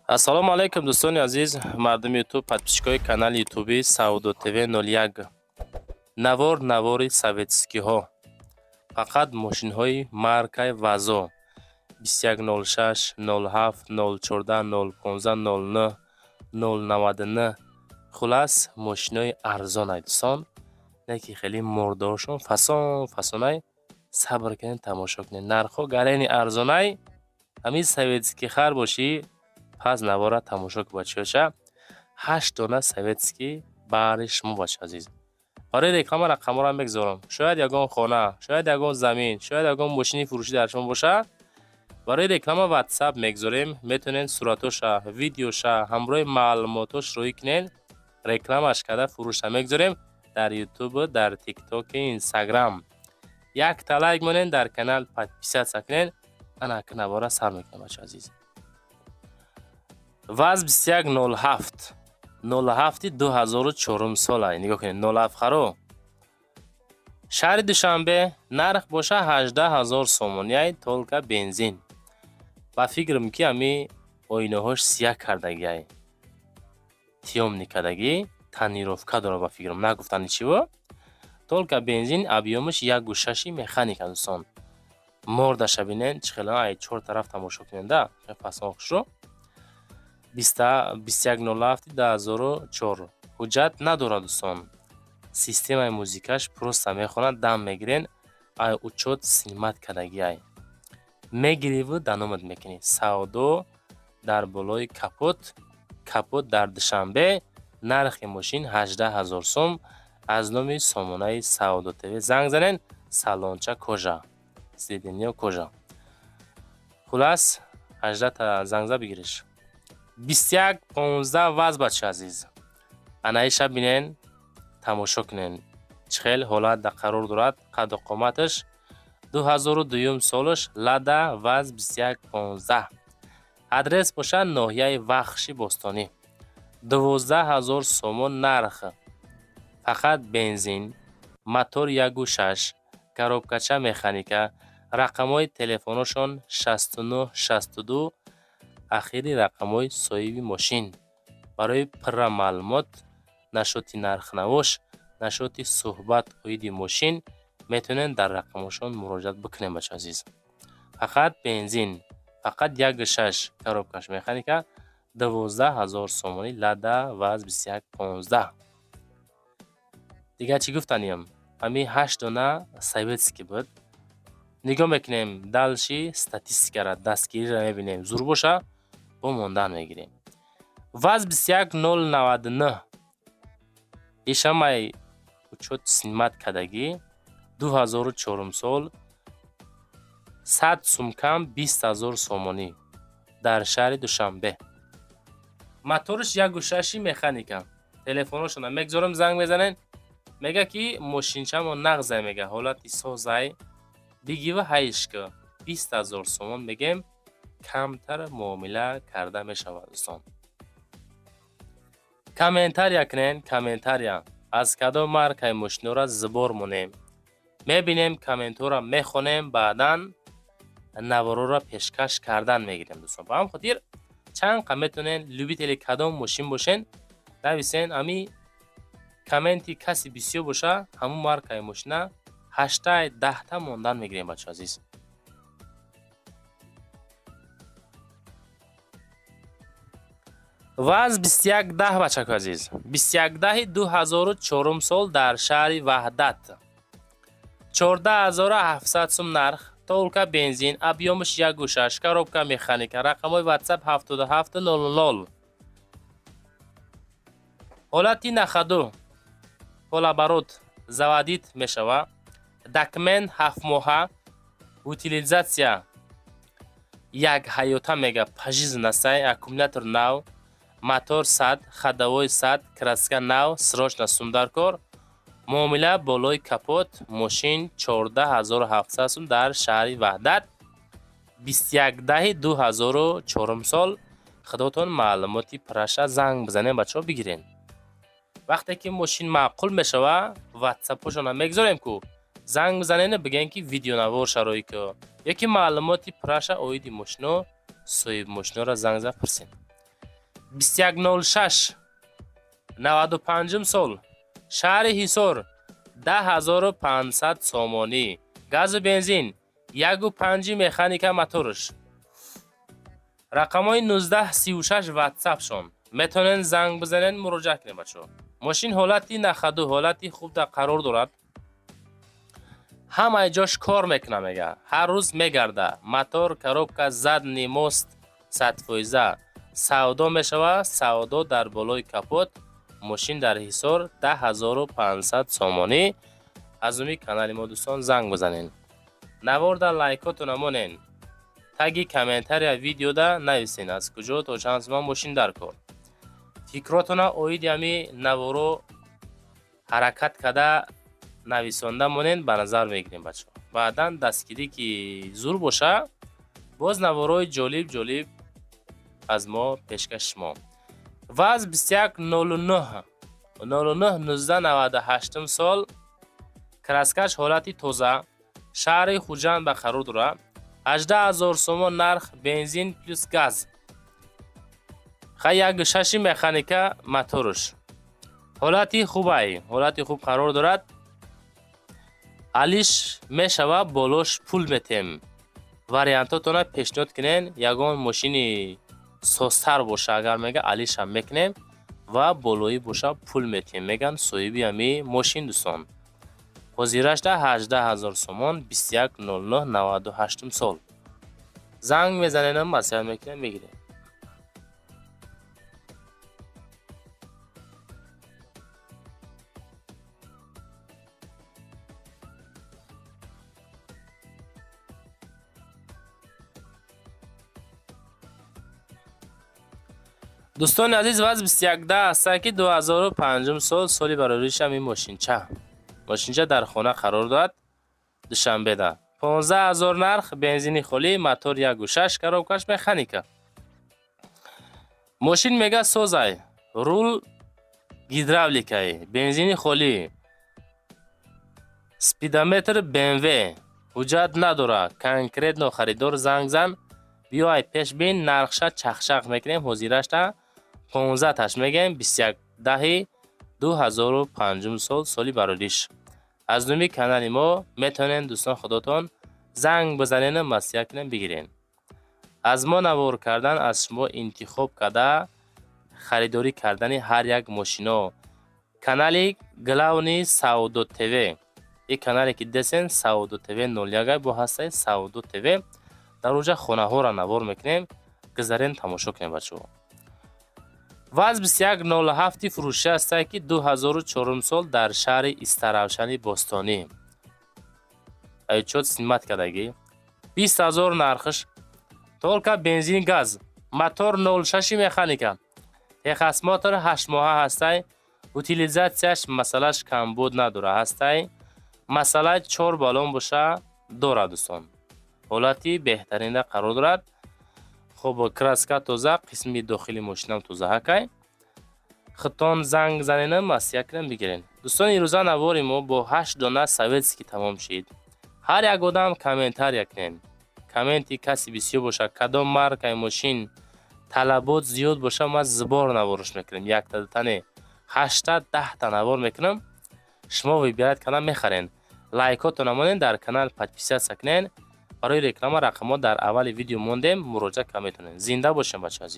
Ассалому алайкум, дӯстони азиз, мардуми Ютуб, подписчикои канали Ютуби Савдо ТВ 01. Навор навори советскиҳо. Фақат мошинҳои маркаи ВАЗо 2106, 07, 014, 015, 09, 099. Хулас, мошинҳои арзонай, дӯстон. Не ки хеле мордоршон фасон фасонай. Сабр кунед, тамошо кунед. Нархҳо гарени арзонай. Ҳамин советский хар бошӣ, пас навора тамошо кун, бачаёша. Ҳашт дона советский баҳри шумо, бача азиз. Барои реклама рақамҳоро мегузорам. Шояд ягон хона, шояд ягон замин, шояд ягон мошини фурӯшӣ дар шумо боша. Барои реклама WhatsApp мегузорем. Метавонед суратоша, видеоша ҳамроҳи маълумотош роҳӣ кунед. Рекламаш карда фурӯша мегузорем дар Ютуб, дар Тиктоки, Инстаграм. Якта лайк монед, дар канал подписаться кунед. Ана ки навора сар мекунам, бача азиз. ВАЗ 2107, 07 2004 сола. Нигоҳ кунед, 07 харо. Шаҳри Душанбе, нарх боша 18 000 сомонияй, только бензин. Ба фикрам, ки ҳами оинаҳош сияҳ кардагиай. Тёмный кардагӣ, тонировка дорад, ба фикрам, нагуфтани чиво. Только бензин, объёмаш 1,6, механика, дӯстон. Мордаша бинед, чӣ хеле ай чор тараф тамошо кунед, да, фасон хушро. 2107 2004, ҳуҷҷат надорад, дӯстон. Системаи музикаш просто мехонад, дам мегирен, ай учёт снимать кардагиай. Мегириву да номат мекунӣ. Савдо дар болои капот, капот дар Душанбе, нархи мошин 18 000 сом. Аз номи сомонаи Савдо ТВ занг занен, салонча кожа, сиденьё кожа. Хулас, ҳаждаҳта занг за, бигириш. 2115 ВАЗ, бача азиз. Анаиша бинен, тамошо кунен, чӣ хел ҳолат да қарор дорад, қадду қоматаш. 2002 солаш, Лада ВАЗ 2115. Адрес бошад ноҳияи Вахши Бостонӣ. 12 000 сомон нарх, фақат бензин, мотор 1,6, коробкача механика. Рақамҳои телефоношон 69 62, ахири рақамҳои соҳиби мошин. Барои пурра маълумот насчёти нархнавош, насчёти суҳбат оиди мошин метавонед дар рақамҳошон муроҷиат бикунед, бача азиз. Фақат бензин, фақат 1,6, коробкаш механика, 12 000 сомонӣ, Лада ВАЗ 2115. Дигар чӣ гуфтаниям? Ҳамин ҳашт дона советский буд. Нигоҳ мекунем дальше статистикара, дастгириро мебинем. Зур боша, бо мондан мегирем. ВАЗ 21099, ишамай учёт снимать кардагӣ, 2004 сол, 100 сум кам, 20 000 сомонӣ, дар шаҳри Душанбе. Моторш 1,6, механика. Телефоношона мегузорам, занг мезанед. Мега, ки мошинчамо нағзай, мега, ҳолати созай, бигива ҳайшка. 20 000 сомон мегем, камтар муомила карда мешавад, дӯстон. Комментария кунед, комментария, аз кадом маркаи мошинҳоро сбор монем. Мебинем, комментҳоро мехонем, баъдан наворҳоро пешкаш кардан мегирем, дӯстон. Ба ҳамин хотир чанд қа метавонед, любители кадом мошин бошен, нависен. Ами комменти каси бисёр боша, ҳамун маркаи мошина ҳаштай 10та мондан мегирем, бачо азиз. ВАЗ 2110, бачако азиз, 2110 2004 сол, дар шаҳри Ваҳдат, 14 700 сум нарх, только бензин, объёмаш 1,6, коробка механика. Рақамҳои WhatsApp 77 00. Ҳолати на ходу, полуоборот заводить мешава. Документ 7 моҳа, утилизация як ҳаёта, мега, пожизненный, аккумулятор нав, мотор 100, ходовой 100, краска нав. Срочно сумдаркор. Муомила болои капот. Мошин 14 700 сум, дар шаҳри Ваҳдат, 2110 2004 сол. Худотон маълумоти праша занг бизанем, бачаҳо, бигирен. Вақте ки мошин маъқул мешава, ватсапҳошона мегузорем ку, занг бизанену бигӯем, ки видеонавор шарои ку ёки маълумоти праша оиди мошино, соҳибмошиноро занг зад, пурсем. 2106, 95-ум сол, шаҳри Ҳисор, 10 500 сомонӣ, газу бензин, 1,5 механика моторш. Рақамҳои 1936 ватсапшон, метавонед занг бизанед, муроҷиат кунед, бачаҳо. Мошин ҳолати на ходу, ҳолати хуб қарор дорад, ҳамаи ҷош кор мекуна, мега, ҳар рӯз мегарда. Мотор, коробка, задний мост 100%. Савдо мешава, савдо дар болои капот. Мошин дар Ҳисор, 10 500 сомонӣ. Аз уми канали мо, дӯстон, занг бизанед. Наворда лайкотона монен, таги комментария видеода нависен, аз куҷо, то чанд сомон мошин дар кор. Фикротона оиди ҳами наворо ҳаракат карда нависонда монен, ба назар мегирем, бачаҳо. Баъдан дастгирӣ ки зур боша, боз наворои ҷолиб ҷолиб аз мо пешкаши шумо. ВАЗ 2109 09 1998 сол, краскаш ҳолати тоза, шаҳри Хуҷанд ба қарор дорад. 18 000 сомон нарх, бензин плюс газ. Ха, 1,6 механика моторш, ҳолати хубай, ҳолати хуб қарор дорад. Алиш мешава, болош пул метем. Вариантотона пешниҳод кунен, ягон мошини созтар боша агар, мега, алишам мекунем ва болоӣ боша, пул метем, меган соҳиби ҳами мошин. Дӯстон, ҳозирашда 18 000 сомон, 2109, 98 сол. Занг мезаненам, маслиҳат мекунем, мегирем. Дӯстони азиз, ВАЗ 2110 ҳастанд, ки 2005 сол, соли бароришам. Ин мошинча дар хона қарор дорад, Душанбеда. 15 000 нарх, бензини холӣ, мотор 1,6, коробкаш механика. Мошин, мега, созай, рул гидравликай, бензини холӣ, спидометр БМВ, ҳуҷҷат надорад. Конкретно харидор занг зан, биёай пеш бин, нархша чахчах мекунем. Ҳозирашта 15-таш мегӯем, 21.10.2005 сол, соли барориш. Аз номи канали мо метавонед, дӯстон, худотон занг бизанену маслиҳат кунем, бигирен. Аз мо навор кардан, аз шумо интихоб карда харидорӣ кардани ҳар як мошино. Канали главный Савдо ТВ, и канале ки десен, Савдо ТВ 01 бо ҳастаи Савдо ТВ, дар оҷа хонаҳоро навор мекунем, гузарен, тамошо кунем, бачаҳо. ВАЗ 2107 фурӯшӣ ҳастае, ки 2004 сол, дар шаҳри Истаравшани бостонӣ, отчёт снимать кардагӣ. 20 000 нархш, только бензин, газ, мотор 06 механика, техосмотр 8 моҳа ҳастай, утилизатсияш масъалаш камбуд надора ҳастай, масъалаи чор баллон боша дорад. Дӯстон, ҳолати беҳтаринда қарор дорад. Хуб, краска тоза, қисми дохили мошинам тоза ҳакай. Худтон занг занена, маслиҳат кунем, бигирен. Дӯстони, ирӯза навори мо бо ҳашт дона советский тамом шид. Ҳар як одам комментария кунен. Комменти каси бисёр боша, кадом маркаи мошин талабот зиёд боша, ман сбор наворш мекунем. Якта дутане, ҳашта, 10-та навор мекунам, шумо выбирать кардан мехарен. Лайкотона монен, дар канал подписаться кунен. Барои реклама рақамҳо дар аввали видео мондем, муроҷиат карда метавонед. Зинда бошем, бачаҳо азиз.